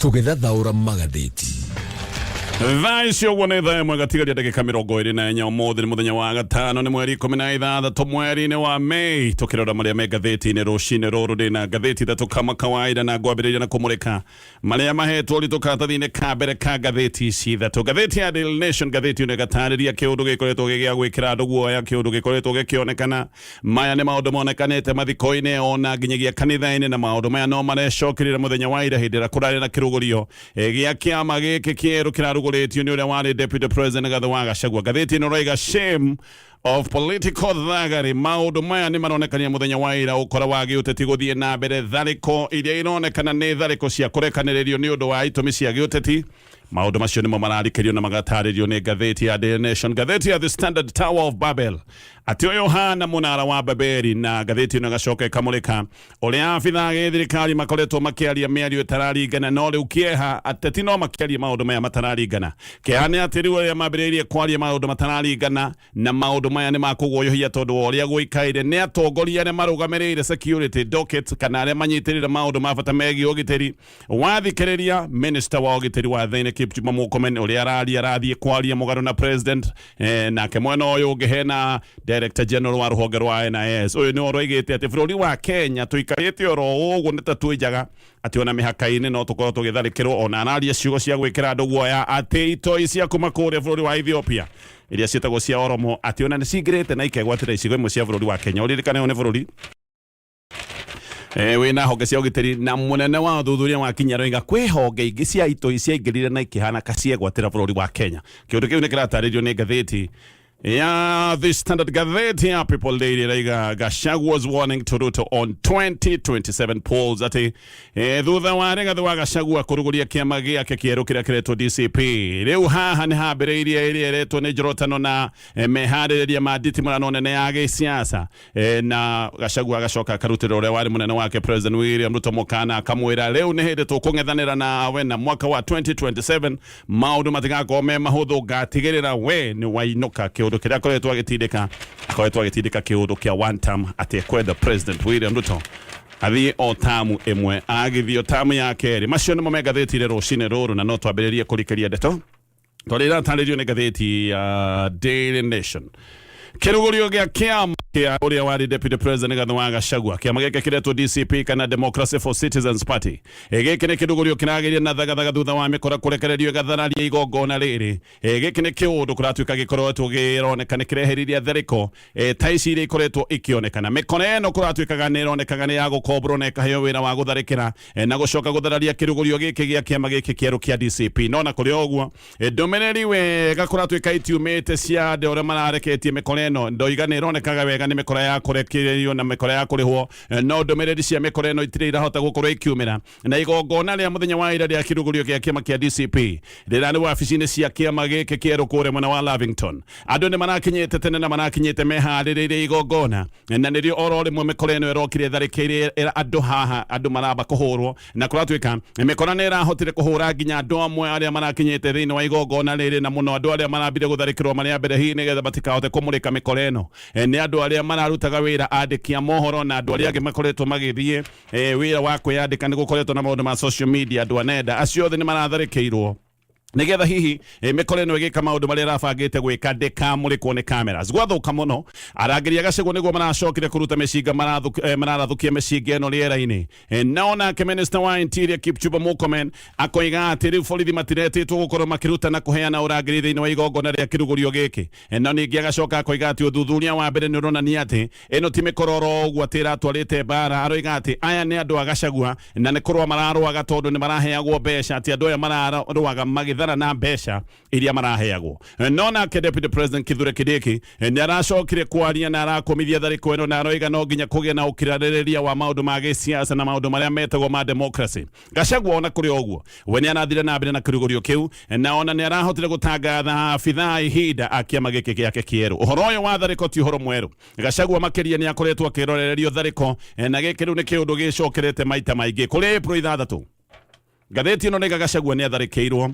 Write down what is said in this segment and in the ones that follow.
Tũgĩthathaũra magathĩti. Thaa ici ũguo nĩ thaa 1 gatigaria ndagĩka 24. Ũmũthĩ nĩ mũthenya wa gatano, nĩ mweri 16 mweri-inĩ wa Mei. Tũkĩrora marĩa me ngathĩti-inĩ rũcinĩ rũrũ, ndĩna ngathĩti ithatũ kama kawaida, na ngwambĩrĩria na kũmũrĩka marĩa mahetwo ũritũ karatathi-inĩ ka mbere ka ngathĩti ici ithatũ. Ngathĩti ya Daily Nation, ngathĩti ĩno ĩgatarĩria kĩũndũ gĩkoretwo gĩ gĩa gwĩkĩra andũ guoya, kĩũndũ gĩkoretwo gĩkĩonekana. Maya nĩ maũndũ monekanĩte mathiko-inĩ ona nginyagia kanitha-inĩ, na maũndũ maya no marecokerire mũthenya wa ira hĩndĩ ĩrĩa kũrarĩ na kĩrugũrio gĩa kĩama gĩkĩ kĩerũ kĩrarugũrĩtio nĩ ũrĩa warĩ Deputy President Rigathĩ wa Gachagua. Ngathĩti ĩno ĩroiga shame of political thuggery. Maũndũ maya nĩ maronekania mũthenya wa ira ũkora wa gĩũteti gũthiĩ na mbere, tharĩko iria ironekana nĩ tharĩko cia kũrekanĩrĩrio nĩ ũndũ wa itũmi cia gĩũteti. Maũndũ macio nĩmo mararikĩrio na magatarĩrio nĩ ngathĩti ya Daily Nation. Ngathĩti ya The Standard, Tower of Babel, atĩ ũyũ hana mũnara wa Babeli, na ngathĩti ĩno ĩgacoka ĩkamũrĩka ũrĩa abithaa gĩthirikari makoretwo makĩaria mĩario ĩtararingana. No rĩu kĩeha, ateti no makĩaria maũndũ maya matararingana. Kĩeha nĩ atĩ rĩu arĩa mambĩrĩirie kwaria maũndũ matararingana na maũndũ maya nĩ makũguoyohia tondũ wa ũrĩa gũikaire nĩ atongoria arĩa marũgamĩrĩire security docket kana arĩa manyitĩrĩire maũndũ ma bata megiĩ ũgitĩri. Wathikĩrĩria minister wa ũgitĩri wa thĩinĩ Kipchumba Murkomen ũrĩa araria, arathiĩ kwaria mũgarũ na president. Nake mwena ũyũ ũngĩ hena director general wa rũhonge rwa NIS. Ũyũ nĩwe ũroigĩte atĩ bũrũri wa Kenya tũikarĩte oro ũguo nĩ ta twĩ njaga, atĩ ona mĩhaka-inĩ no tũkorwo tũgĩtharĩkĩrwo. Ona araria ciugo cia gwĩkĩra andũ guoya atĩ itoi cia kuma kũrĩa bũrũri wa Ethiopia iria ciĩtagwo cia Oromo atĩ ona nĩ cingĩrĩte na ikegwatĩra icigo imwe cia bũrũri wa Kenya. Ũririkane ũyũ nĩ bũrũri wĩna honge cia ũgitĩri, na mũnene wa ũthuthuria wa kinya aroiga kwĩ honge ingĩ cia itoi ciaingĩrire na ikĩhana ka ciegwatĩra bũrũri wa Kenya. Kĩũndũ kĩu nĩ kĩratarĩrio nĩ ngathĩti ya The Standard. Ngathĩti ya People Daily ĩraiga Gachagua's warning to Ruto on 2027 polls, atĩ thutha wa Rigathĩ wa Gachagua kũrugũria kĩama gĩake kĩerũ kĩrĩa kĩretwo DCP, rĩu haha nĩ hambĩrĩirie ĩrĩa ĩretwo nĩ njorotano na meharĩrĩria ma nditimũrano nene ya gĩsiasa. Na Gachagua agacoka akarutĩra ũrĩa warĩ mũnene wake President William Ruto mũkana, akamwĩra rĩu nĩ hĩndĩ tũkũng'ethanĩra nawe, na mwaka wa 2027 maũndũ matigakorwo me mahũthũ, ngatigĩrĩra we nĩ wainũka. Kĩũndũ kĩrĩa akoretwo agĩtindĩka, akoretwo agĩtindĩka kĩũndũ kĩa one term, atĩ ekwenda President William Ruto athiĩ o tamu ĩmwe, agĩthiĩ o tamu ya kerĩ. Macio nĩmo me ngathĩti-inĩ rũcinĩ rũrũ, na no twambĩrĩrie kũrikĩria ndeto tondũ iratarĩrio nĩ ngathĩti ya Daily Nation. Kĩrugũrio gĩa kĩama kĩa ũrĩa warĩ Deputy President Rigathĩ wa Gachagua, kĩama gĩake kĩretwo DCP kana Democracy for Citizens Party. Gĩkĩ nĩ kĩrugũrio kĩragĩria na thagathaga thutha wa mĩkora kũrekererio ĩgathararia igongona rĩrĩ. Gĩkĩ nĩ kĩũndũ kũratuĩka gĩkoretwo gĩroneka nĩ kĩreheririe tharĩko ta ici iria ikoretwo ikĩonekana. Mĩkora ĩno kũratuĩkaga nĩ ĩronekaga nĩ ya gũkomborwo na ĩkaheo wĩra wa gũtharĩkĩra na gũcoka gũthararia kĩrugũrio gĩkĩ gĩa kĩama gĩkĩ kĩerũ kĩa DCP. No na kũrĩ o ũguo, ndũmĩrĩri wega kũratuĩka itiumĩte cia andũ arĩa marareketie mĩkora ĩno. Ndoiga nĩ ĩronekaga wega nĩ mĩkora ya kũrekererio na mĩkora ya kũrĩhwo, no ndũmĩrĩri cia mĩkora ĩno itirĩ irahota gũkorwo ikiumĩra. Na igongona rĩa mũthenya wa ira rĩa kĩrugũrio gĩa kĩama kĩa DCP rĩrarĩ wabici-inĩ cia kĩama gĩkĩ kĩerũ kũrĩa mwena wa Lavington, andũ nĩ marakinyĩte tene na marakinyĩte meharĩrĩirie igongona, na nĩrĩo oro rĩmwe mĩkora ĩno ĩrokire ĩtharĩkĩire andũ haha. Andũ maramba kũhũrwo, na kũratuĩka mĩkora nĩ ĩrahotire kũhũra nginya andũ amwe arĩa marakinyĩte thĩinĩ wa igongona rĩrĩ, na mũno andũ arĩa marambire gũtharĩkĩrwo marĩ a mbere, hihi nĩgetha matikahote kũmũrĩka mĩkora ĩno, nĩ andũ arĩa mararutaga wĩra, andĩki a mohoro na andũ arĩa angĩ makoretwo magĩthiĩ wĩra wa kwĩyandĩka nĩ gũkoretwo na maũndũ ma social media. Andũ a nenda acio othe nĩ maratharĩkĩirwo nigetha hihi mĩkora ĩno ĩgĩka maũndũ marĩa ĩrabangĩte gwĩka ndĩkamũrĩkwo nĩ cameras. Gwathũka mũno, arangĩri a Gachagua nĩguo maracokire kũruta mĩcinga, mararathũkia mĩcinga ĩno rĩera-inĩ. No nake minister wa Interior Kipchumba Murkomen akoiga atĩ rĩu borithi matiretĩtwo gũkorwo makĩruta na kũheana ũrangĩri thĩinĩ wa igongona rĩa kĩrugũrio gĩkĩ. No ningĩ agacoka akoiga atĩ ũthuthuria wa mbere nĩ ũronania atĩ ĩno ti mĩkora oro ũguo atĩ ĩratwarĩte mbara. Aroiga atĩ aya nĩ andũ a Gachagua na nĩ kũrũa mararũaga tondũ nĩ maraheagwo mbeca, atĩ andũ aya mararũaga magĩthara na mbeca iria maraheagwo. No nake Deputy President Kithure Kindiki nĩ aracokire kwaria na arakũmithia tharĩko ĩno, na aroiga no nginya kũgĩe na ũkiranĩrĩria wa maũndũ ma gĩsiasa na maũndũ marĩa metagwo ma democracy. Gachagua ona kũrĩ o ũguo, we nĩ arathire na mbere na kĩrugũrio kĩu, na ona nĩ arahotire gũtangatha abithaa ihinda a kĩama gĩkĩ gĩake kĩerũ. Ũhoro ũyũ wa tharĩko ti ũhoro mwerũ. Gachagua makĩria nĩ akoretwo akĩrorererio tharĩko, na gĩkĩ rĩu nĩ kĩũndũ gĩcokerete maita maingĩ. Kũrĩ April 6, ngathĩti ĩno nĩga Gachagua nĩ atharĩkĩirwo.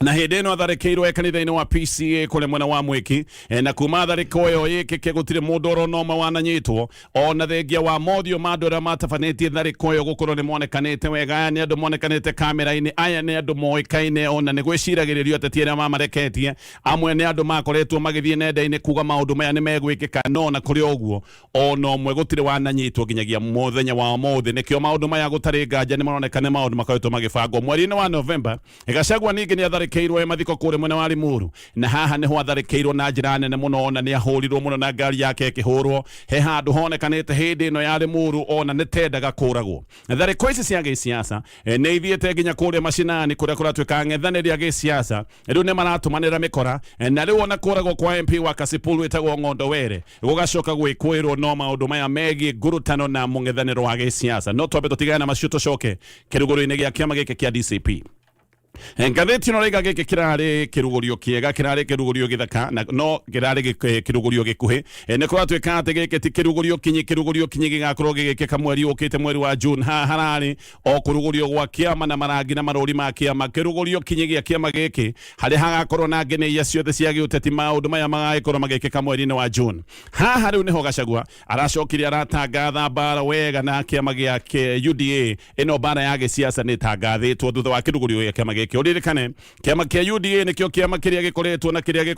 Na hĩndĩ ĩno atharĩkĩirwo e kanitha-inĩ wa PCA kũrĩa mwena wa Mwĩki. Na kuma tharĩko ĩyo ĩkĩke gũtirĩ mũndũ oro na ũmwe wananyitwo, ona thengia wa mothiũ ma andũ arĩa matabanĩtie tharĩko ĩyo gũkorwo nĩ monekanĩte wega. Aya nĩ andũ monekanĩte kamera-inĩ, aya nĩ andũ moĩkaine, ona nĩ gwĩciragĩrĩrio ateti arĩa mamareketie amwe nĩ andũ makoretwo magĩthiĩ nenda-inĩ kuga maũndũ maya nĩ megwĩkĩka, no ona kũrĩ o ũguo ona ũmwe gũtirĩ wananyitwo nginyagia mũthenya wa ũmũthĩ. Nĩkĩo maũndũ maya gũtarĩ nganja nĩ maroneka nĩ maũndũ makoretwo magĩbangwo. Mweri-inĩ wa Novemba, Gachagua ningĩ nĩ atharĩkĩirwo e mathiko kũrĩa mwena wa Limuru, na haha nĩho atharĩkĩirwo na njĩra nene mũno, ona nĩ ahũrirwo mũno na ngari yake ĩkĩhũrwo. He handũ honekanĩte hĩndĩ ĩno ya Limuru ona nĩ tendaga kũragwo. Tharĩko ici cia gĩsiasa nĩ ithiĩte nginya kũrĩa macinani kũrĩa kũratuĩka ang'ethanĩri a gĩsiasa rĩu nĩ maratũmanĩra mĩkora, na rĩu ona kũragwo kwa MP wa Kasipul wĩtagwo Ng'ondo Were gũgacoka gwĩkũĩrwo no maũndũ maya megiĩ ngurutano na mũng'ethanĩro wa gĩsiasa. No twambe tũtigane na macio tũcoke kĩrugũrio-inĩ gĩa kĩama gĩkĩ kĩa DCP. Ngathĩti ĩno raiga gĩkĩ kĩrarĩ kĩrugũrio kĩega, kĩrarĩ kĩrugũrio gĩthaka, na no kĩrarĩ kĩrugũrio gĩkuhĩ. Nĩ kũratuĩka atĩ gĩkĩ ti kĩrugũrio kinyi. Kĩrugũrio kinyi gĩgakorwo gĩgĩkĩka mweri ũkĩte, mweri wa June. Haha hararĩ o kũrugũrio gwa kĩama na marangi na marũri ma kĩama. Kĩrugũrio kinyi gĩa kĩama gĩkĩ harĩa hagakorwo na ngenĩia ciothe cia gĩũteti, maũndũ maya magagĩkorwo magĩkĩka mweri-inĩ wa June. Haha rĩu nĩho Gachagua aracokire aratangatha mbara wega na kĩama gĩa UDA. Ĩno mbara ya gĩsiasa nĩ ĩtangathĩtwo thutha wa kĩrugũrio gĩa kĩama gĩkĩ. Ũririkane kĩama kĩa UDA nĩkĩo kĩama kĩrĩa gĩkoretwo na kĩrĩa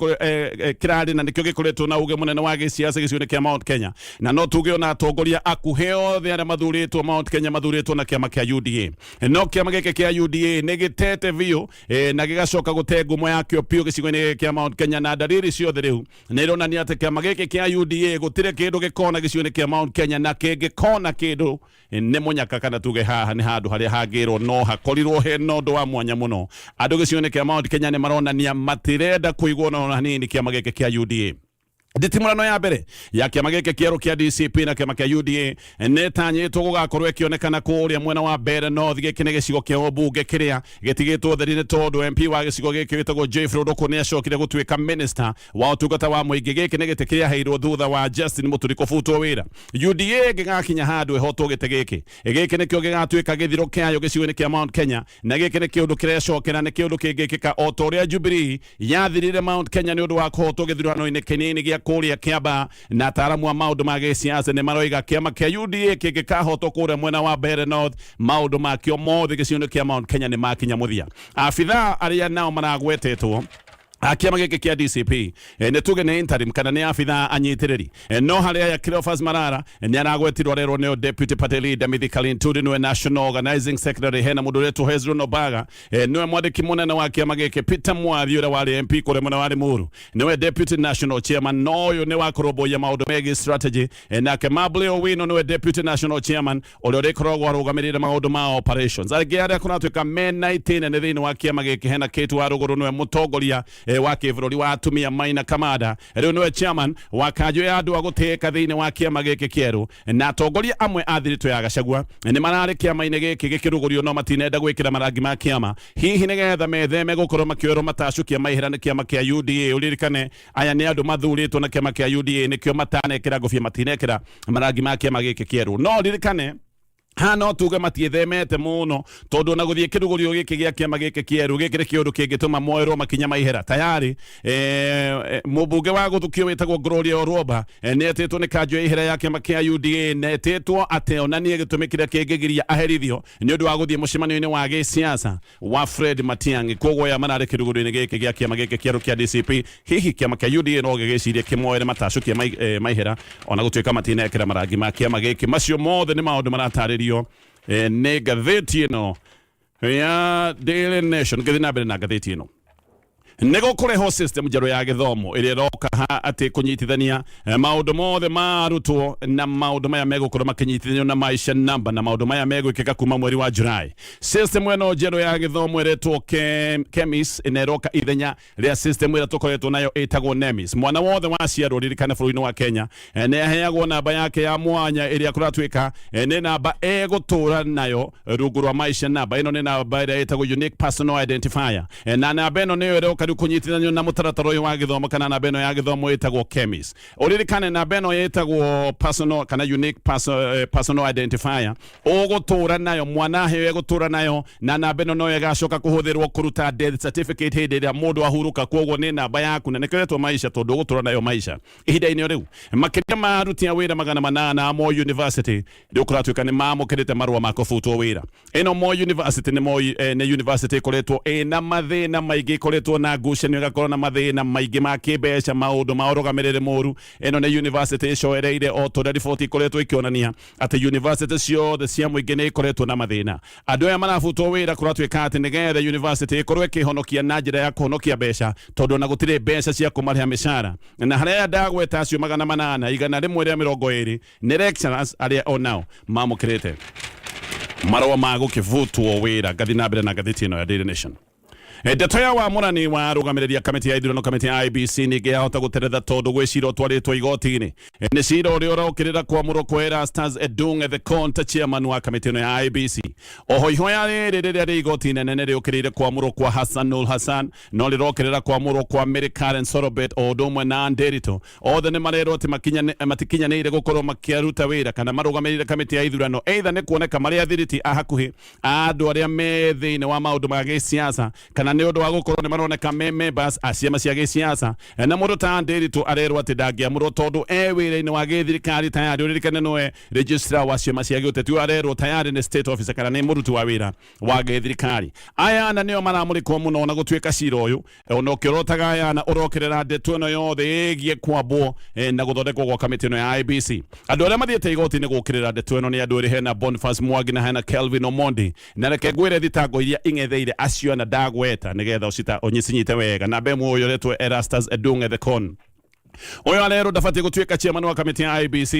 kĩrarĩ na nĩkĩo gĩkoretwo na uge mũnene wa gĩsiasa gĩcigo-inĩ kĩa Mount Kenya, na no tuge ona atongoria akuhĩ othe arĩa mathurĩtwo Mount Kenya mathurĩtwo na kĩama kĩa UDA. No kĩama gĩkĩ kĩa UDA nĩ gĩtete biũ na gĩgacoka gũte ngumo yakĩo biũ gĩcigo-inĩ gĩkĩ kĩa Mount Kenya, na ndariri ciothe rĩu nĩ ironania atĩ kĩama gĩkĩ kĩa UDA gũtirĩ kĩndũ gĩkona gĩcigo-inĩ kĩa Mount Kenya, na kĩngĩkona kĩndũ nĩ mũnyaka, kana tuge haha nĩ handũ harĩa hangĩrwo no hakorirwo he na ũndũ wa mwanya mũno. Andũ gĩcigo-inĩ kĩa Mount Kenya nĩ maronania matirenda kũigwo na hanini kĩama gĩkĩ kĩa UDA. Nditimũrano ya mbere ya kĩama gĩkĩ kĩerũ kĩa DCP na kĩama kĩa UDA nĩ ĩtanyĩtwo gũgakorwo ĩkĩonekana kũrĩa mwena wa Mbeere North. Gĩkĩ nĩ gĩcigo kĩa ũmbunge kĩrĩa gĩtigĩtwo theri nĩ tondũ MP wa gĩcigo gĩkĩ wĩtagwo Jeffrey Ũndũkũ nĩ acokire gũtuĩka minister wa ũtungata wa mũingĩ. Gĩkĩ nĩ gĩtĩ kĩrĩa aheirwo thutha wa Justin Mũturi kũbutwo wĩra. UDA ĩngĩgakinya handũ ĩhotwo gĩtĩ gĩkĩ, gĩkĩ nĩkĩo gĩgatuĩka gĩthiro kĩayo gĩcigo-inĩ kĩa Mount Kenya, na gĩkĩ nĩ kĩũndũ kĩrecokera, nĩ kĩũndũ kĩngĩkĩka o ta ũrĩa Jubilee yathirire Mount Kenya nĩ ũndũ wa kũhotwo gĩthurano-inĩ kĩnini gĩa kũrĩa Kiambaa. Na ataaramu a maũndũ ma gĩsiasa nĩ maroiga kĩama kĩa UDA kĩngĩkahotwo kũrĩa mwena wa Mbeere North, maũndũ makĩo mothe gĩcigo-inĩ kĩa Mount Kenya nĩ makinya mũthia. Abithaa arĩa nao maragwetetwo a kĩama gĩkĩ kĩa DCP, nĩ tuge nĩ interim kana nĩ abithaa anyitĩrĩri, no harĩ aya Cleophas Malala nĩ aragwetirwo arerwo nĩo deputy party leader, Mithika Linturi nĩwe national organizing secretary, hena mũndũ ũretwo Hezron Obaga, nĩwe mwandĩki mũnene wa kĩama gĩkĩ, Peter Mwathi ũrĩa warĩ MP kũrĩa mwena wa Limuru nĩwe deputy national chairman, no ũyũ nĩ wa kũrũmbũiya maũndũ megiĩ strategy, nake Mable Owino nĩwe deputy national chairman ũrĩa ũrĩkoragwo arũgamĩrĩire maũndũ ma operations. Angĩ arĩa kũratuĩka mena itĩ nene thĩinĩ wa kĩama gĩkĩ, hena Kate wa Rũgũrũ nĩwe mũtongoria wa kĩbũrũri wa atumia, Maina Kamanda rĩu nĩwe chairman wa kanjũ ya andũ a gũtĩĩka thĩinĩ wa kĩama gĩkĩ kĩerũ, na atongoria amwe a thiritũ ya Gachagua nĩ mararĩ kĩama-inĩ gĩkĩ gĩkĩrugũrio no matinenda gwĩkĩra marangi ma kĩama, hihi nĩgetha metheme gũkorwo makĩoerwo matacũkia maihĩra nĩ kĩama kĩa UDA. Ũririkane aya nĩ andũ mathurĩtwo na kĩama kĩa UDA, nĩkĩo matanekĩra ngũbia, matinekĩra marangi ma kĩama gĩkĩ kĩerũ. No ririkane haha no tuge matiĩthemete mũno, tondũ ona gũthiĩ kĩrugũrio gĩkĩ gĩa kĩama gĩkĩ kĩerũ, gĩkĩ nĩ kĩũndũ kĩngĩtũma moerwo makinya maihera. Tayari mũmbunge wa gũthukio wĩtagwo Gloria Orwoba nĩ etĩtwo nĩ kanjũ ya ihera ya kĩama kĩa UDA, na etĩtwo atĩ onanie gĩtũmi kĩrĩa kĩngĩgiria aherithio nĩ ũndũ wa gũthiĩ mũcemanio-inĩ wa gĩsiasa wa Fred Matiang'i. Koguo aya mararĩ kĩrugũrio-inĩ gĩkĩ gĩa kĩama gĩkĩ kĩerũ kĩa DCP. Hihi kĩama kĩa UDA no gĩgĩcirie kĩmoere matacũkia maihera ona gũtuĩka matinekĩra marangi ma kĩama gĩkĩ? Macio mothe nĩ maũndũ maratarĩrio nĩ ngathĩti ĩno ya Daily Nation. Ngĩthiĩ na mbere na ngathĩti ĩno, nĩ gũkũrehwo system njerũ ya gĩthomo ĩrĩa ĩroka ha atĩ kũnyitithania maũndũ mothe ma arutwo, na maũndũ maya megũkorwo makĩnyitithanio na maisha namba, na maũndũ maya megwĩkĩka kuma mweri wa July. System ĩno njerũ ya gĩthomo ĩretwo KEMIS, na ĩroka ithenya rĩa system ĩrĩa tũkoretwo nayo ĩtagwo NEMIS. Mwana wothe waciarwo, ririkane, bũrũri-inĩ wa Kenya, nĩ aheagwo namba yake ya mwanya ĩrĩa kũratuĩka nĩ namba egũtũra nayo rungu rwa maisha namba. Ĩno nĩ namba ĩrĩa ĩtagwo unique personal identifier, na namba ĩno nĩyo ĩroka. rĩu kũnyitithanio na mũtaratara ũyũ wa gĩthomo kana namba ĩno ya gĩthomo ĩtagwo KEMIS. Ũririkane namba ĩno ĩtagwo personal kana unique personal identifier, ũgũtũra nayo, mwana aheo egũtũra nayo, na namba ĩno noyo ĩgacoka kũhũthĩrwo kũruta death certificate hĩndĩ ĩrĩa mũndũ ahurũka. Koguo nĩ namba yaku na nĩkĩo ĩretwo maisha, tondũ ũgũtũra nayo maisha. Ihinda-inĩ o rĩu, makĩria ma aruti a wĩra 800 a Moi University rĩu kũratuĩka nĩ mamũkĩrĩte marũa ma kũbutwo wĩra. Ĩno Moi University nĩ Moi, nĩ university ĩkoretwo ĩna mathĩna maingĩ, ĩkoretwo na ngucanio, ĩgakorwo na mathĩna maingĩ ma kĩmbeca, maũndũ ma ũrũgamĩrĩri mũru. Ĩno nĩ university ĩcoereire o ta ũrĩa riboti ikoretwo ikĩonania atĩ university ciothe cia mũingĩ nĩ ikoretwo na mathĩna. Andũ aya marabutwo wĩra kũratuĩka atĩ nĩgetha university ĩkorwo ĩkĩhonokia na njĩra ya kũhonokia mbeca, tondũ ona gũtirĩ mbeca cia kũmarĩha mĩcara. Na harĩa aya ndagweta acio 800, 120 nĩ lecturers arĩa onao mamũkĩrĩte marũa ma gũkĩbutwo wĩra. Ngathi na mbere na ngathĩti ĩno ya Daily Nation. Ndeto ya wamũrani wa arũgamĩrĩri a kamĩtĩ ya ithurano, kamĩtĩ ya IEBC, ningĩ yahota gũteretha tondũ gwĩ cira ũtwarĩtwo igoti-inĩ. Nĩ cira ũrĩa ũrokĩrĩra kwamũrwo kwa Erastus Edung Ethekon ta chairman wa kamĩtĩ ĩno ya IEBC. Oho ihoya rĩrĩ rĩrĩa rĩ igoti inene nĩ rĩũkĩrĩire kwamũrwo kwa Hassanul Hassan, no rĩrokĩrĩra kwamũrwo kwa Mary Karen Sorobet o ũndũ ũmwe na Nderitu. Othe nĩ marerwo atĩ matikinyanĩire gũkorwo makĩruta wĩra kana marũgamĩrĩire kamĩtĩ ya ithurano, either nĩ kuoneka marĩ athiriti a hakuhĩ a andũ arĩa me thĩinĩ wa maũndũ ma gĩsiasa, kana nĩ ũndũ wa gũkorwo nĩ maroneka me members a ciama cia gĩsiasa. Na mũndũ ta Nderitu arerwo atĩ ndangĩamũrwo tondũ e wĩra-inĩ wa gĩthirikari tayari. Ũririkane nĩwe registrar wa ciama cia gĩũteti, ũyũ arerwo tayari nĩ state officer kana nĩ mũruti wa wĩra wa gĩthirikari. Aya ana nĩo maramũrĩkwo mũno na gũtuĩka cira ũyũ ona ũkĩorotaga aya ana ũrokerera ndeto ĩno yothe ĩgiĩ kwambwo na gũthondekwo gwa kamĩtĩ ĩno ya IEBC. Andũ arĩa mathiĩte igoti-inĩ gũkĩrĩra ndeto ĩno nĩ andũ erĩ, hena Boniface Mwangi na hena Kelvin Omondi. Na reke ngwĩre thitango iria ing'etheire acio ana ndagweta nĩgetha ũcinyite wega. Namba ĩmwe, ũyũ ũretwo Erastus Edung Ethekon. Ũyũ arerwo ndabatiĩ gũtuĩka chairman wa kamĩtĩ ya IEBC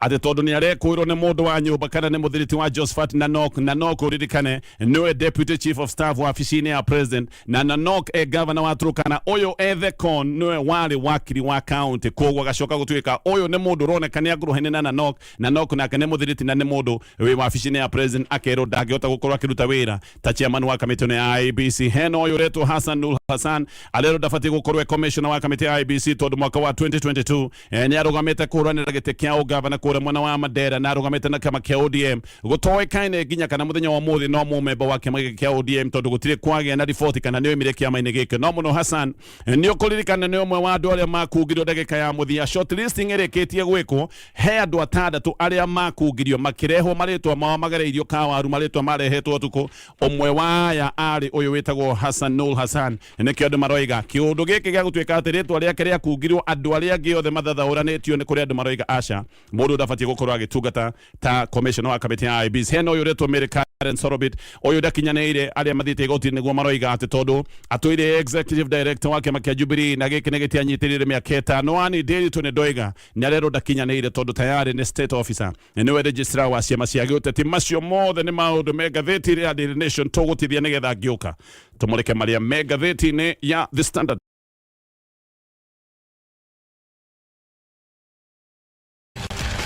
atĩ tondũ nĩ arekwĩrwo nĩ mũndũ wa nyũmba kana nĩ mũthiriti wa Josephat Nanok. Nanok, ũririkane, nĩwe deputy chief of staff wabici-inĩ ya president, na Nanok e governor wa Turkana. Ũyũ Ethekon nĩwe warĩ wakiri wa county, koguo agacoka gũtuĩka ũyũ nĩ mũndũ ũroneka nĩ akuruhene na Nanok. Nanok nake nĩ mũthiriti na nĩ mũndũ wĩ wabici-inĩ ya president, akerwo ndangĩhota gũkorwo akĩruta wĩra ta chairman wa kamĩtĩ ĩno ya IEBC. Hena ũyũ ũretwo Hassan Nur Hassan, arerwo ndabatiĩ gũkorwo e commissioner wa kamĩtĩ ya IEBC tondũ mwaka wa 2022 nĩ arũgamĩte kũhũranĩra gĩtĩ kĩa ũgavana kũrĩa mwena wa Mandera na arũgamĩte na kĩama kĩa ODM. Gũtoĩkaine nginya kana mũthenya wa ũmũthĩ no mũmemba wa kĩama gĩkĩ kĩa ODM, tondũ gũtirĩ kwagĩa na riboti kana nĩ oimire kĩama-inĩ gĩkĩ. No mũno Hassan, nĩ ũkũririkana, nĩ ũmwe wa andũ arĩa makungirio ndagĩka ya mũthia shortlisting ĩrĩkĩtie gwĩkwo. He andũ atandatũ arĩa makungirio makĩrehwo marĩtwa mao magereirio kawaru, marĩtwa marehetwo ũtukũ. Ũmwe wa aya arĩ ũyũ wĩtagwo Hassan Nur Hassan. Nĩkĩo andũ maroiga kĩũndũ gĩkĩ gĩa gũtuĩka atĩ rĩtwa rĩake rĩakungirwo, andũ arĩa angĩ othe mathathaũranĩtio, nĩ kũrĩ andũ maroiga aca, mũndũ ndabatiĩ gũkorwo agĩtungata ta commissioner wa kamĩtĩ ya IEBC. Hena ũyũ ũretwo Mary Karen Sorobit. Ũyũ ndakinyanĩire arĩa mathiĩte igoti-inĩ nĩguo maroiga atĩ tondũ atũire executive director wa kĩama kĩa Jubilee na gĩkĩ nĩ gĩtianyitĩrĩire mĩaka 5. Ani Nderitu nĩ ndoiga nĩ arerwo ndakinyanĩire tondũ tayari nĩ state officer, nĩwe registrar wa ciama cia gĩũteti. Macio mothe nĩ maũndũ me ngathĩti ya Daily Nation. Tũgũtithia nĩgetha ngĩũka tũmũrĩke marĩa me ngathĩti-inĩ ya The Standard.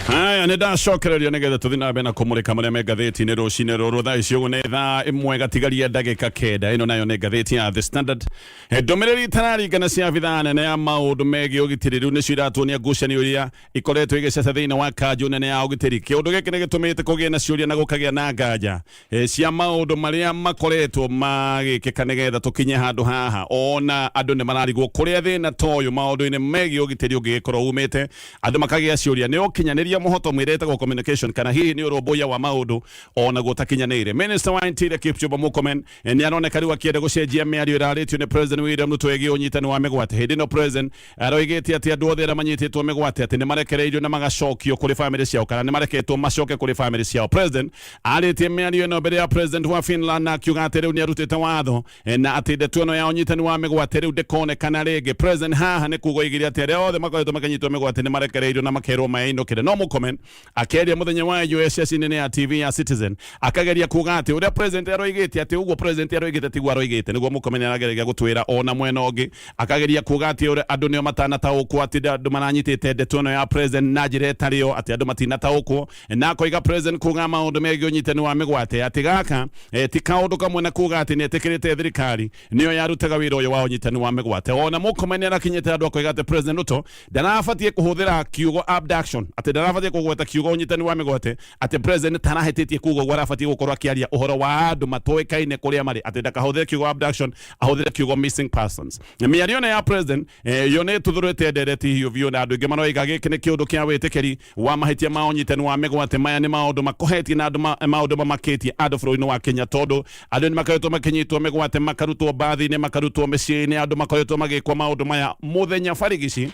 Haya, nĩ ndacokererio nĩgetha tũthiĩ na mbere na kũmũrĩka marĩa me ngathĩti-inĩ rũcinĩ rũrũ. Thaa ici ũguo nĩ thaa 1 gatigaria ndagĩka 9. Ĩno nayo nĩ ngathĩti ya The Standard. Ndũmĩrĩri itararingana cia abithaa nene ya maũndũ megiĩ ũgitĩri rĩu nĩcio iratuonia ngucanio iria ikoretwo igĩceca thĩinĩ wa kanjũ nene ya ũgitĩri. Kĩũndũ gĩkĩ nĩ gĩtũmĩte kũgĩe na ciũria na gũkagĩa na nganja cia maũndũ marĩa makoretwo magĩkĩka nĩgetha tũkinye handũ haha. Ona andũ nĩ mararigwo kũrĩa thĩna ta ũyũ maũndũ-inĩ megiĩ ũgitĩri ũngĩgĩkorwo umĩte. Andũ makagĩa ciũria, nĩ ũkinyanĩria mũhoto mwĩrĩ ĩtagwo communication, kana hihi nĩ ũrũmbũiya wa maũndũ onaguo ũtakinyanĩire? Minister wa Interior Kipchumba Murkomen nĩ aroneka rĩu akĩenda gũcenjia mĩario ĩrarĩtio nĩ President William Ruto ĩgiĩ ũnyitani wa mĩgwate. Hĩndĩ ĩno President aroigĩte atĩ andũ othe arĩa manyitĩtwo mĩgwate atĩ nĩ marekereirio na magacokio kũrĩ famĩlĩ ciao, kana nĩ mareketwo macoke kũrĩ famĩlĩ ciao. President arĩtie mĩario ĩno mbere ya President wa Finland na akiuga atĩ rĩu nĩ arutĩte watho na atĩ ndeto ĩno ya ũnyitani wa mĩgwate rĩu ndĩkonekana rĩngĩ. President haha nĩ kuga oigire atĩ arĩa othe makoretwo makĩnyitwo mĩgwate nĩ marekereirio na makerwo mainũkĩre. No Murkomen akĩaria mũthenya wa ĩyo ceceni-inĩ ya TV ya Citizen akageria kuga atĩ ũrĩa president aroigĩte, atĩ ũguo president aroigĩte tiguo aroigĩte. Nĩguo Murkomen arageria gũtwĩra. Ona mwena ũngĩ akageria kuga atĩ ũrĩa andũ nĩo matanataũkwo, atĩ andũ maranyitĩte ndeto ĩno ya president na njĩra ĩtarĩ yo, atĩ andũ matinataũkwo, na akoiga president kuga maũndũ megiĩ ũnyitani wa mĩgwate atĩ gaka ti kaũndũ kamwe na kuga atĩ nĩetĩkĩrĩte thirikari nĩyo yarutaga wĩra ũyũ wa ũnyitani wa mĩgwate. Ona Murkomen nĩarakinyĩte andũ akoiga atĩ President Ruto ndarabatiĩ kũhũthĩra kiugo abduction, atĩ ndarabatiĩ kũgweta kiugo ũnyitani wa mĩgwate, atĩ president tarahĩtĩtie kuga ũguo, arabatiĩ gũkorwo akĩaria ũhoro wa andũ matoĩkaine kũrĩa marĩ, atĩ ndakahũthĩre kiugo abduction, ahũthĩre kiugo missing persons. Mĩario ĩno ya president yo nĩ ĩtuthũrĩte ndereti hiũ biũ, na andũ aingĩ maroiga gĩkĩ nĩ kĩũndũ kĩa wĩtĩkĩri wa mahĩtia ma ũnyitani wa mĩgwate. Maya nĩ maũndũ makohetie na andũ maũndũ mamakĩtie andũ bũrũri-inĩ wa Kenya, tondũ andũ nĩ makoretwo makĩnyitwo mĩgwate, makarutwo mbathi-inĩ, makarutwo mĩciĩ-inĩ, andũ makoretwo magĩkwo maũndũ maya mũthenya barigici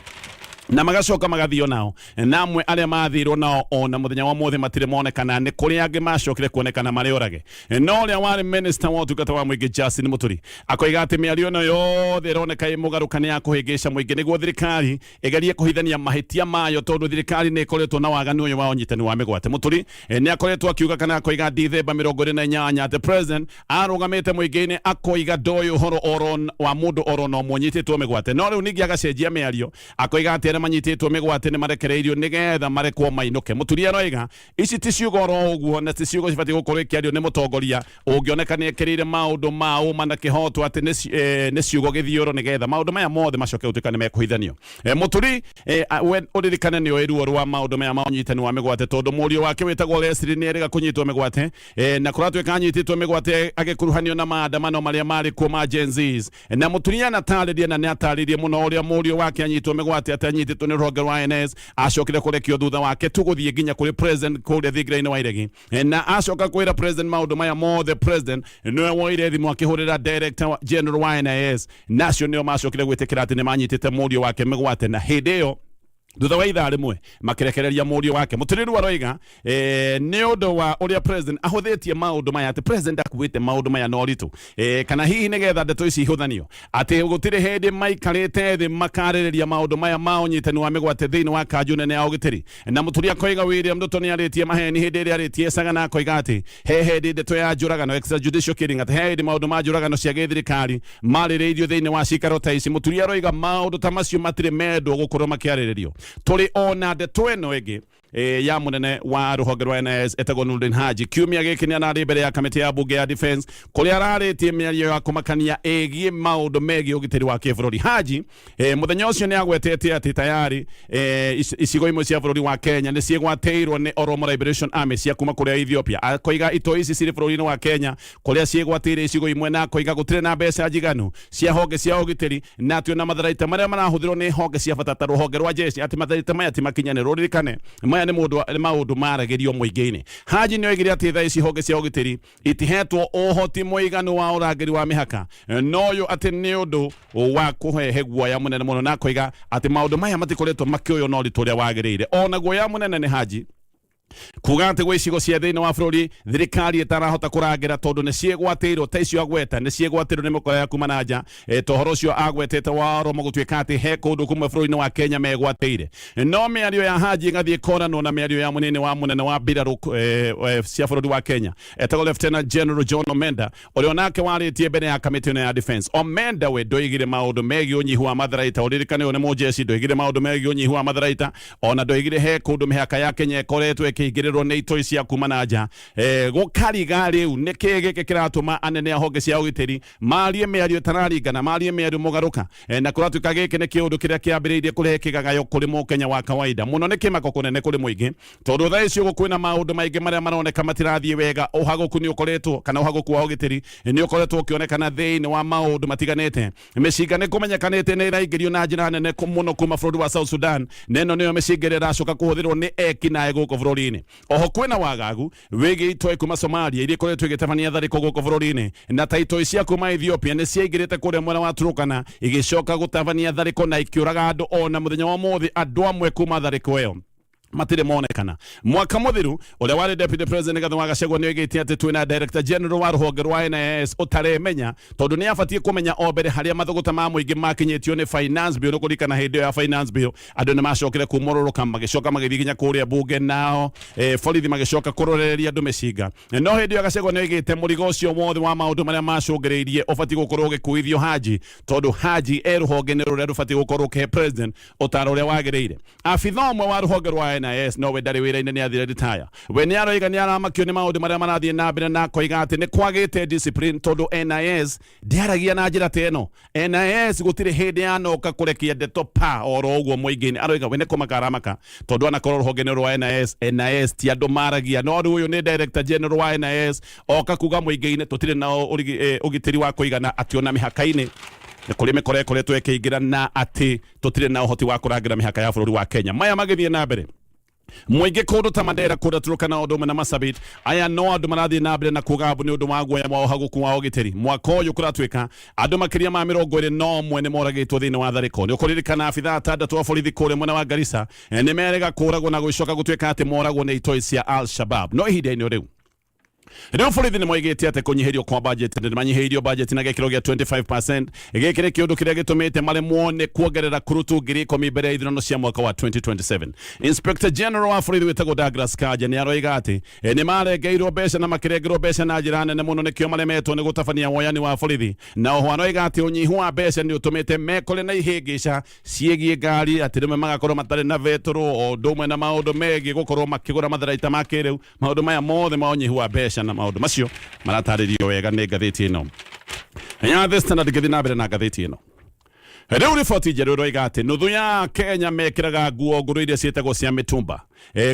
na magacoka magathio nao, na amwe arĩa mathirwo nao ona mũthenya wa mũthĩ matirĩ monekana, nĩ kũrĩ angĩ macokire kuonekana marĩ orage. No ũrĩa warĩ minister wa ũtungata wa mũingĩ Justin Muturi akoiga atĩ mĩario ĩno yothe ĩroneka ĩ mũgarũka nĩ ya kũhĩngĩca mũingĩ nĩguo thirikari ĩgerie kũhithania mahĩtia mayo, tondũ thirikari nĩ ĩkoretwo na waganu ũyũ wa ũnyitani wa mĩgwate. Muturi nĩ akoretwo akiuga kana akoiga Dithemba 28 atĩ president arũgamĩte mũingĩ-inĩ akoiga ndoĩ ũhoro oro wa mũndũ oro na ũmwe ũnyitĩtwo mĩgwate, no rĩu ningĩ agacenjia mĩario akoiga atĩ arĩa manyitĩtwo mĩgwate nĩ marekereirio nĩgetha marekwo mainũke. Muturi aroiga ici ti ciugo oro ũguo na ti ciugo cibatiĩ gũkorwo ikĩario nĩ mũtongoria ũngĩoneka nĩ ekĩrĩire maũndũ ma ũma na kĩhoto, atĩ nĩ ciugo gĩthiũrũ nĩgetha maũndũ maya mothe macoke gũtuĩka nĩ mekũhithanio. Mũturi we ũririkane nĩ oĩ ruo rwa maũndũ maya ma ũnyitani wa mĩgwate, tondũ mũriũ wake wĩtagwo Leslie nĩ erĩga kũnyitwo mĩgwate, na kũratuĩka anyitĩtwo mĩgwate agĩkuruhanio na maandamano marĩa marĩ kuo ma Gen Zs. Na Mũturi anatarĩria na nĩ atarĩrie mũno ũrĩa mũriũ wake anyitwo mĩgwate, atĩ anyitĩtwo nĩ rũhonge rwa NS, acokire kũrekio thutha wake tu gũthiĩ nginya kũrĩ president kũrĩa thingira-inĩ wa Iregi, na acoka kwĩra president maũndũ maya mothe, president nĩwe woire thimũ akĩhũrĩra director general wa NIS, na acio nĩo macokire gwĩtĩkĩra atĩ nĩ manyitĩte mũriũ wake mĩgwate, na hĩndĩ ĩyo thutha wa ithaa rĩmwe makĩrekereria mũriũ wake. Mũtũrĩru aroiga nĩ ũndũ wa ũrĩa president ahũthĩtie maũndũ maya, atĩ president akuĩte maũndũ maya na ũritũ, kana hihi nĩgetha ndeto ici ihũthanio, atĩ gũtirĩ hĩndĩ maikarĩte thĩ makarĩrĩria maũndũ maya ma ũnyitani wa mĩgwate thĩinĩ wa kanjũ nene ya ũgitĩri. Na Mũturi akoiga William Ruto nĩ arĩtie maheni hĩndĩ ĩrĩa arĩtie Sagana, akoiga atĩ he hĩndĩ ndeto ya njũragano, extrajudicial killing, atĩ he hĩndĩ maũndũ ma njũragano cia gĩthirikari marĩrĩirio thĩinĩ wa cikaro ta ici. Mũturi aroiga maũndũ ta macio matirĩ mendwo gũkorwo makĩarĩrĩrio. Tũrĩ ona ndeto ĩno ĩngĩ ya munene wa ruhonge rwa NIS etagwo Nurdin Haji. Kiumia gĩkĩ nĩ ararĩ mbere ya kamĩtĩ ya bunge ya defense kũrĩa ararĩtie mĩario ya kũmakania ĩgiĩ maũndũ megiĩ ũgitĩri wa kĩbũrũri. Haji mũthenya ũcio nĩ agwetete atĩ tayari icigo imwe cia bũrũri wa Kenya nĩ ciĩgwatĩirwo nĩ Oromo Liberation Army cia kuma kũrĩa Ethiopia. Akoiga itoi ici cirĩ bũrũri-inĩ wa Kenya kũrĩa ciĩgwatĩire icigo imwe, na akoiga gũtirĩ na mbeca njiganu cia honge cia ũgitĩri, na atĩ ona matharaita marĩa marahũthĩrwo nĩ honge cia bata ta rũhonge rwa jeshi, atĩ matharaita maya ti makinyanĩru. Ũririkane maya nĩ maũndũ maragĩrio mũingĩ-inĩ. Haji nĩ oigire atĩ thaa ici honge cia ũgitĩri itihetwo ũhoti mũiganu wa ũrangĩri wa mĩhaka, no ũyũ atĩ nĩ ũndũ wa kũhehe guoya mũnene mũno, na akoiga atĩ maũndũ maya matikoretwo makĩoywo na ũritũ ũrĩa wagĩrĩire. Ona guoya mũnene nĩ Haji kuga atĩ gwĩ icigo cia thĩinĩ wa bũrũri thirikari ĩtarahota kũrangĩra tondũ nĩ ciĩgwatĩirwo ta icio agweta, nĩ ciĩgwatĩirwo nĩ mĩkora ya kuma na nja, ta ũhoro ũcio agwetete wa Oromo gũtuĩka atĩ he kũndũ kũmwe bũrũri-inĩ wa Kenya megwatĩire. No mĩario ya Haji ĩgathiĩ ĩkoranwo na mĩario ya mũnini wa mũnene wa mbirarũ cia bũrũri wa Kenya etagwo Lieutenant General John Omenda, ũrĩa onake warĩtie mbere ya kamĩtĩ ĩno ya defense. Omenda we ndoigire maũndũ megiĩ ũnyihu wa matharaita. Ũririkane ũyũ nĩ mũjeshi, ndoigire maũndũ megiĩ ũnyihu wa matharaita, ona ndoigire he kũndũ mĩhaka ya Kenya ĩkoretwo ĩkĩingĩrĩrwo nĩ itoi cia kuma na nja. Gũkariga rĩu nĩ kĩĩ gĩkĩ kĩratũma anene a honge cia ũgitĩri marie mĩario ĩtararingana, marie mĩario mũgarũka, na kũratuĩka gĩkĩ nĩ kĩũndũ kĩrĩa kĩambĩrĩirie kũrehe kĩgagayo kũrĩ mũkenya wa kawaida mũno. Nĩ kĩmako kũnene kũrĩ mũingĩ, tondũ thaa ici ũguo kwĩna maũndũ maingĩ marĩa maroneka matirathiĩ wega. Ũhagũku nĩ ũkoretwo, kana ũhagũku wa ũgitĩri nĩ ũkoretwo ũkĩonekana thĩinĩ wa maũndũ matiganĩte. Mĩcinga nĩ kũmenyekanĩte nĩ ĩraingĩrio na njĩra nene mũno kuma bũrũri wa South Sudan, na ĩno nĩyo mĩcinga ĩrĩa ĩracoka kũhũthĩrwo nĩ eki naĩ gũkũ bũrũri-inĩ. Oho kwĩna wagagu wĩgiĩ itoi kuma Somalia iria ikoretwo igĩtabania tharĩko gũkũ bũrũri-inĩ, na ta itoi cia kuma Ethiopia nĩ ciaingĩrĩte kũrĩa mwena wa Turkana igĩcoka gũtabania tharĩko na ikĩũraga andũ. Ona mũthenya wa ũmũthĩ andũ amwe kuma tharĩko ĩyo Matirĩ monekana. Mwaka mũthiru, ũrĩa warĩ Deputy President Rigathĩ wa Gachagua nĩ oigĩte atĩ twĩna Director General wa rũhonge rwa NIS ũtaremenya, tondũ nĩ abatiĩ kũmenya o mbere harĩa mathũgũta ma mũingĩ makinyĩtio nĩ Finance Bill. Nĩ kũririkana hĩndĩ ĩyo ya Finance Bill andũ nĩ macokire kumũrũrũka, magĩcoka magĩthiĩ nginya kũrĩa bunge, nao borithi magĩcoka kũrorereria andũ mĩcinga. No hĩndĩ ĩyo Gachagua nĩ oigĩte mũrigo ũcio wothe wa maũndũ marĩa macũngĩrĩirie ũbatiĩ gũkorwo ũgĩkuithio Haji, tondũ Haji e rũhonge-inĩ rũrĩa rũbatiĩ gũkorwo rũkĩhe President ũtaaro ũrĩa wagĩrĩire. Abitha ũmwe wa rũhonge rwa NIS no we ndarĩ wĩra-inĩ, nĩ athire ritaya. We nĩ aroiga nĩ aramakio nĩ maũndũ marĩa marathiĩ na mbere, na akoiga atĩ nĩ kwagĩte discipline tondũ NIS ndĩaragia na njĩra ta ĩno. NIS gũtirĩ hĩndĩ yanoka kũrekia ndeto pa oro ũguo mũingĩ-inĩ. Aroiga we nĩ kũmaka aramaka tondũ anakorwo rũhonge-inĩ rwa NIS, NIS ti andũ maragia, no rĩu ũyũ nĩ Director General wa NIS oka kuga mũingĩ-inĩ tũtirĩ na ũgitĩri wa kũigana, atĩ ona mĩhaka-inĩ nĩ kũrĩ mĩkora ĩkoretwo ĩkĩingĩra na atĩ tũtirĩ na ũhoti wa kũrangĩra mĩhaka ya bũrũri wa Kenya. Maya magĩthiĩ na mbere, mũingĩ kũndũ ta Mandera, kũrĩa Turkana, ũndũ ũmwe na Marsabit, aya no andũ marathiĩ na mbere na kuga mbu nĩ ũndũ wa guoya wa ũhagũku wa ũgitĩri. Mwaka ũyũ kũratuĩka andũ makĩria ma 21 nĩ moragĩtwo thĩinĩ wa tharĩko. Nĩ ũkũririkana abithaa atandatũ a borithi kũrĩa mwena wa Garissa nĩ merega kũragwo na gũcoka gũtuĩka atĩ moragwo nĩ itoi cia Al-Shabaab. No ihinda-inĩ rĩu borithi nĩ moigĩte atĩ kũnyihĩrio kwa budget, nĩ manyihĩirio budget na gĩkĩro gĩa 25%. Gĩkĩ nĩ kĩũndũ kĩrĩa gĩtũmĩte maremwo nĩ kuongerera kurutu 10,000 mbere ya ithurano cia mwaka wa 2027. Inspector General wa borithi wĩtagwo Douglas Kanja nĩ aroiga atĩ nĩ marengeirwo mbeca na makĩrengerwo mbeca na njĩra nene mũno, nĩkĩo maremetwo nĩ gũtabania woyani wa borithi. Na oho aroiga atĩ ũnyihu wa mbeca nĩ ũtũmĩte mekore na ihĩngĩca ciĩgiĩ ngari, atĩ rĩmwe magakorwo matarĩ na betũrũ, o ũndũ ũmwe na maũndũ megiĩ gũkorwo makĩgũra matharaita ma kĩrĩu. Maũndũ maya mothe ma ũnyihu wa mbeca na maũndũ macio maratarĩrio wega nĩ ngathĩti ĩno ya The Standard. Ngĩthiĩ na mbere na ngathĩti ĩno rĩu, riboti njerũ ĩroiga atĩ nuthu ya Kenya mekĩraga nguo ngũrũ iria ciĩtagwo cia mĩtumba.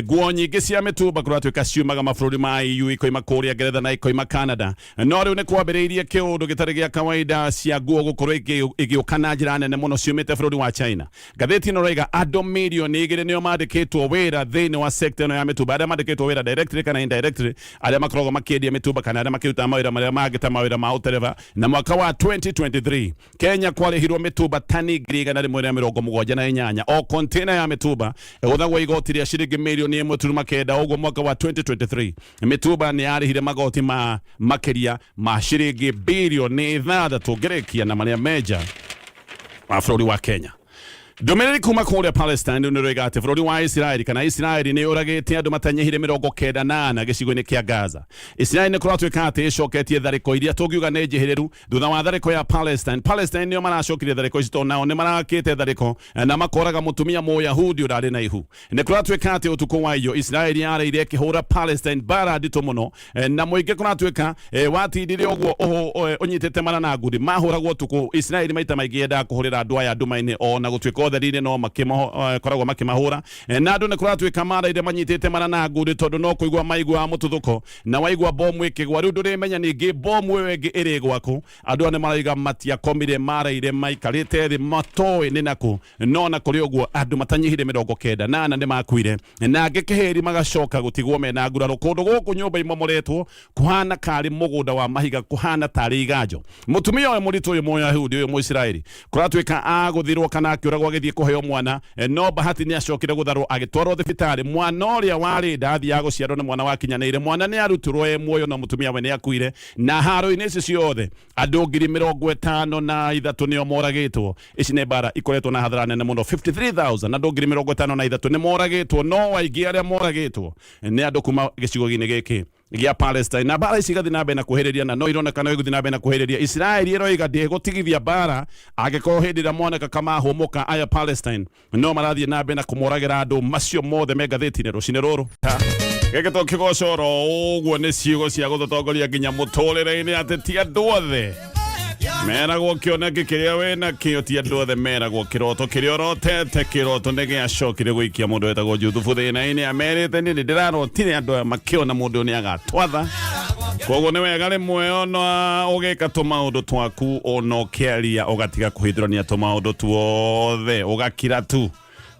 Nguo nyingĩ cia mĩtumba kũratuĩka ciumaga mabũrũri ma EU, ikoima kũrĩa Ngeretha na ikoima Canada. No rĩu nĩ kwambĩrĩirie kĩũndũ gĩtarĩ gĩa kawaida cia nguo gũkorwo igĩũka na njĩra nene mũno ciumĩte bũrũri wa China. Ngathĩti ĩno ĩroiga andũ 2 mirioni nĩo mandĩkĩtwo wĩra thĩinĩ wa sector ĩno ya mĩtumba, arĩa mandĩkĩtwo wĩra directly kana indirectly, arĩa makoragwo makĩendia mĩtumba kana arĩa makĩrutaga mawĩra marĩa mangĩ ta mawĩra ma ũtereba. Na mwaka wa 2023 Kenya kwarĩhirwo mĩtumba tani 178,000. O container ya mĩtumba ĩgũthagwo igoti rĩa ciringi 1.9 mirioni. Ũguo mwaka wa 2023 mĩtumba nĩ yarĩhire magoti ma makĩria ma ciringi 6 birioni. Ngĩrĩkia na marĩa menja wa bũrũri wa Kenya, ndũmĩrĩri kuma kũrĩa Palestine nĩ rĩroiga atĩ bũrũri wa Isiraeli kana Isiraeli nĩ ũragĩte andũ matanyihire 94 gĩcigo-inĩ kĩa Gaza. Isiraeli nĩ kũratuĩka atĩ ĩcoketie tharĩko iria tũngiuga nĩ njĩhĩrĩru thutha wa tharĩko ya Palestine. Palestine nĩo maracokirie tharĩko ici tondũ nao nĩ marakĩte tharĩko na makoraga mũtumia Mũyahudi ũrarĩ na ihu. Nĩ kũratuĩka atĩ ũtukũ wa iyo Isiraeli yarĩire ĩkĩhũra Palestine mbara nditũ mũno, na mũingĩ kũratuĩka watindire ũguo ũnyitĩte mara na ngundi mahũragwo ũtukũ. Isiraeli maita maingĩ yendaga kũhũrĩra andũ aya nduma-inĩ, ona gũtuĩka ũtheri-inĩ no makoragwo makĩmahũra. Na andũ nĩ kũratuĩka maraire manyitĩte mara na ngundi tondũ no kũigua maiguaga mũtuthũko na waigua bomu ĩkĩgwa, rĩu ndũrĩmenya ningĩ bomu ĩyo ĩngĩ ĩrĩ gwaku. Andũ aya nĩ maraiga matiakomire, maraire maikarĩte thĩ matoĩ nĩ nakũ. No na kũrĩ ũguo andũ matanyihire 94 nĩ makuire na angĩ kĩhĩri magacoka gũtigwo mena nguraro. Kũndũ gũkũ nyũmba imomoretwo kũhana karĩ mũgũnda wa mahiga, kũhana tarĩ iganjo. Mũtumia ũyũ mũritũ, ũyũ Mũyahudi, ũyũ Mũisiraeli, kũratuĩka agũthirwo kana akĩũragwo agĩthiĩ kũheo mwana, no bahati nĩ acokire gũtharwo agĩtwarwo thibitarĩ. Mwana ũrĩa warĩ nda athiaga gũciarwo nĩ mwana wakinyanĩire. Mwana nĩ arutirwo e muoyo, no mũtumia we nĩ akuire. Na haro-inĩ ici ciothe andũ 53,000 nĩo moragĩtwo. Ici nĩ mbara ikoretwo na hathara nene mũno. 53,000, andũ 53,000 nĩ moragĩtwo, no aingĩ arĩa moragĩtwo nĩ andũ kuma gĩcigo-inĩ gĩkĩ gĩa Palestine. Na mbara ici igathiĩ na mbere na kuhĩrĩria, na no ironekana igũthiĩ na mbere na kuhĩrĩria. Isiraeli ĩroiga ndĩgũtigithia mbara angĩkorwo hĩndĩ ĩrĩa moneka kamahũmũka aya Palestine no marathiĩ na mbere na kũmoragĩra andũ. Macio mothe me ngathĩti-inĩ rũcinĩ rũrũ. Gĩkĩ tũkĩgocoro ũguo nĩ ciugo cia gũtũtongoria nginya mũtũrĩre-inĩ, atĩ ti andũ othe meragwo kĩoneki kĩrĩa wĩna kĩo, ti andũ othe meragwo kĩroto kĩrĩa ũrotete. Kĩroto nĩ gĩacokire gũikia mũndũ wetagwo Juthubu thĩna-inĩ. Amerite, niĩ nĩ ndĩrarotire andũ aya makĩona mũndũ ũyũ nĩ agatwatha. Koguo nĩ wega rĩmwe ona ũgĩka tũmaũndũ twaku, ona ũkĩaria, ũgatiga kũhithũrania tũmaũndũ tuothe, ũgakira tu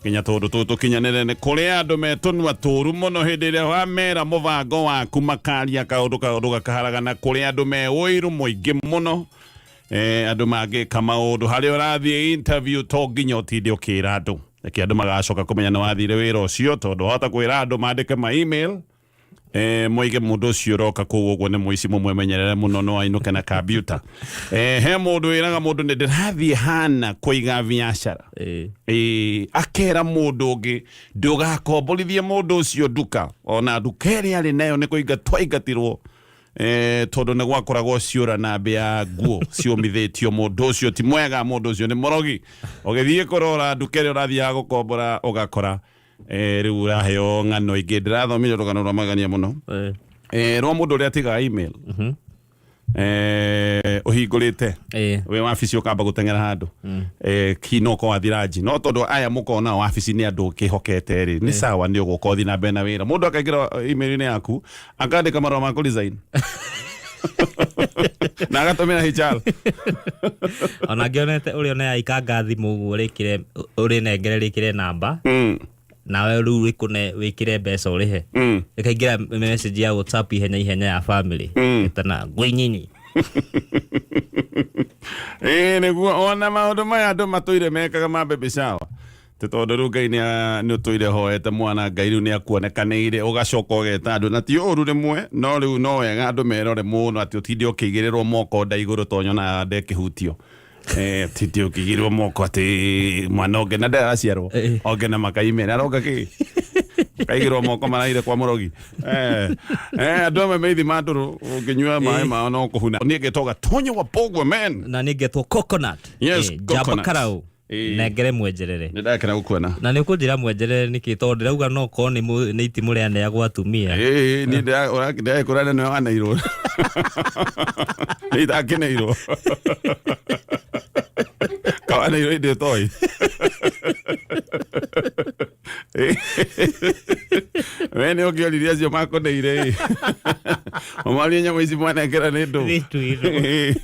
nginya tũndũ tũu tũkinyanĩre. Nĩ kũrĩ andũ metũnua tũru mũno, hĩndĩ ĩrĩa wamera mũbango waku makaria kaũndũ kaũndũ gakaharagana. Kũrĩ andũ me ũiru mũingĩ mũno. Andũ mangĩka maũndũ harĩa ũrathiĩ interview, to nginya ũtinde ũkĩra andũ. Reke andũ magacoka kũmenya nĩ wathire wĩra ũcio, tondũ wahota kwĩra andũ mandĩke ma email, moige mũndũ ũcio ũroka kũu ũguo nĩ mũici, mũmwemenyerere mũno, no ainũke na kambiuta. He mũndũ wĩraga mũndũ nĩ ndĩrathiĩ hana kũiga biacara. Akera mũndũ ũngĩ ndũgakomborithie mũndũ ũcio nduka, ona nduka ĩrĩa arĩ nayo nĩ kũingatwo aingatirwo, tondũ nĩ gwakoragwo ciũra na mbĩa nguo ciũmithĩtio. Mũndũ ũcio ti mwega, mũndũ ũcio nĩ mũrogi. Ũgĩthiĩ kũrora nduka ĩrĩa ũrathiaga gũkombora, ũgakora rĩu ũraheo ng'ano ingĩ. Ndĩrathomire rũgano rwa magania mũno, rwa mũndũ ũrĩa atigaga email ũhingũrĩte wĩ wabici, ũkamba gũteng'era handũ, ki no ũkorwo wathi ranji, no tondũ aya mũkorwo nao wabici nĩ andũ ũkĩhokete rĩ, nĩ sawa, nĩ ũgũka ũthiĩ na mbere na wĩra. Mũndũ akaingĩra email-inĩ yaku, akandĩka marũa ma kũ resign na agatũmĩra HR. Ona ngĩonete ũrĩa ona ikanga thimũ ũguo, rĩkĩre ũrĩnengere rĩkĩre namba, nawe rĩu rĩkũne wĩkĩre mbeca ũrĩhe. Ĩkaingĩra message ya WhatsApp ihenya ihenya ya family, ĩtana ngwĩ nyinyi. Ĩĩ, nĩguo ona maũndũ maya andũ matũire mekaga ma baby shower, tĩ tondũ rĩu Ngai nĩ ũtũire hoete mwana, Ngai rĩu nĩ akuonekanĩire, ũgacoka ũgeta andũ, na ti ũru rĩmwe, no rĩu no wega andũ merore mũno atĩ ũtinde ũkĩigĩrĩrwo moko nda igũrũ, to nyonaga ndekĩhutio. Tinde ũkĩigĩrĩrwo moko atĩ mwana ũngĩ na ndaraciarwo, onge na makaimĩra aronga kĩ kaigĩrwo moko maraire kwa mũrogi. Andũ amwe meithi ma ndũrũ, ũngĩnyua maĩ mao no kũhuna. Niĩ ngetwo Gatonyo wa Pogwe man. Na nĩ ngetwo Coconut. Yes, Njamba. Coconut. Karau. Nengere mwenjerere. Nĩ ndakena gũkuona. Na nĩ ũkũnjĩra mwenjerere nĩkĩ, tondũ ndĩrauga no korwo nĩ itimũ rĩaneagwo atumia. Ĩĩ, niĩ ndĩragĩkũra nĩwe waneirwo, nĩ itakĩneirwo, kawaneirwo indĩ ũtoĩ. We nĩ ũngĩoririe acio makũneire ĩ, ũmorie nyamũ ici mwanengera nĩ ndũ. Nĩ ndũ.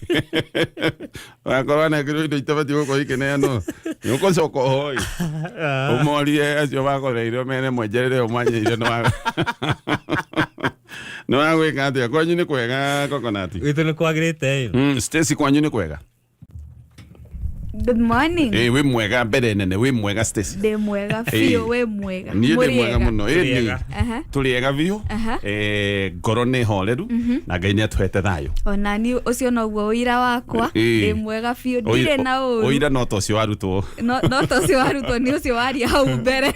Wakorwo anengerwo indo itabatiĩ gũkorwo ikĩneanwo, nĩ ũkũcoka ũhoi ũmorie acio makoreirwo mene mwenjerere ũmanyeire nĩ wagwĩka atĩa. Kwanyu nĩ kwega, Coconut? Gwitũ nĩ kwagĩrĩte ĩ. Stacy, kwanyu nĩ kwega? Good morning. Ĩ, wĩ mwega mbere nene, wĩ mwega, Stacy? Ndĩ mwega biũ, wĩ mwega? Niĩ ndĩ Mũrĩ mwega ega? mũno. Ĩ, Tũrĩ nĩ ega. Tũrĩ ega biũ. Ngoro nĩ horeru na Ngai nĩ atũhete thayũ. Ona niĩ ũcio noguo ũira wakwa. Ndĩ mwega biũ, ndirĩ na ũru. Ũira no ta ũcio warutwo. No ta ũcio warutwo nĩ ũcio waria hau mbere.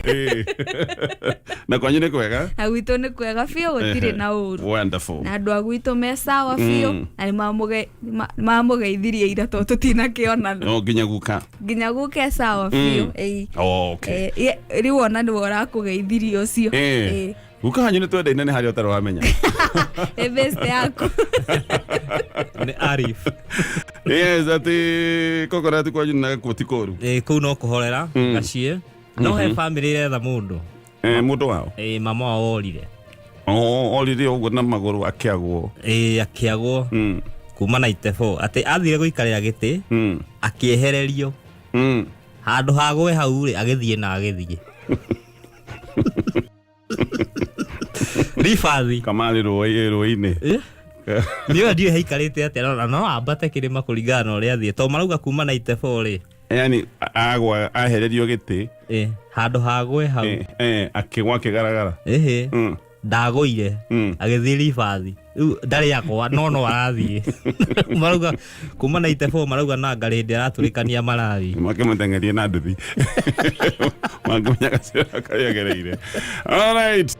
Na kwanyu nĩ kwega? Na gwitũ nĩ kwega biũ, gũtirĩ na ũru. Wonderful. Na andũ a gwitũ me sawa biũ, na nĩ mamũgeithirie ira tondũ tũtinakĩonana. No nginya guka. Nginya guke sawa biũ. Ĩĩ. Oh, okay. Rĩu ona nĩwe ũrakũgeithirie ũcio. Guka wanyu nĩ twendaine, nĩ harĩa ũtarĩ wamenya. Ĩ best yaku. Nĩ Arif. Yes, atĩ Coconut, kwanyu na gakuo ti kũru? Kũu no kũhorera gaciĩ, no he family ĩretha mũndũ. Mũndũ wao? Mama wao orire. Oh, orire ũguo na magũrũ akĩagwo? Akĩagwo kuma na itebo atĩ athire gũikarĩra gĩtĩ, akĩehererio handũ ha gwe hau rĩ, agĩthiĩ na agĩthiĩ ribathi. Kamarĩ rũĩ-inĩ. Niĩ ndiũĩ haikarĩte atĩa, na no ambate kĩrĩma kũringana na ũrĩa athiĩ, tondũ marauga kuma na itebo rĩ. Yani agwa ahererio gĩtĩ. Handũ ha gwe hau. Akĩgwa akĩgaragara. Ĩhĩ. Ndagũire. Agĩthiĩ ribathi, rĩu ndarĩ akwa, no arathiĩ, marauga kuma na itebo, marauga na ngarĩ hĩndĩ aratũrĩkania Malawi. Makĩmũteng'erie na nduthi, makĩmenya gacĩra karĩa agereire. All right.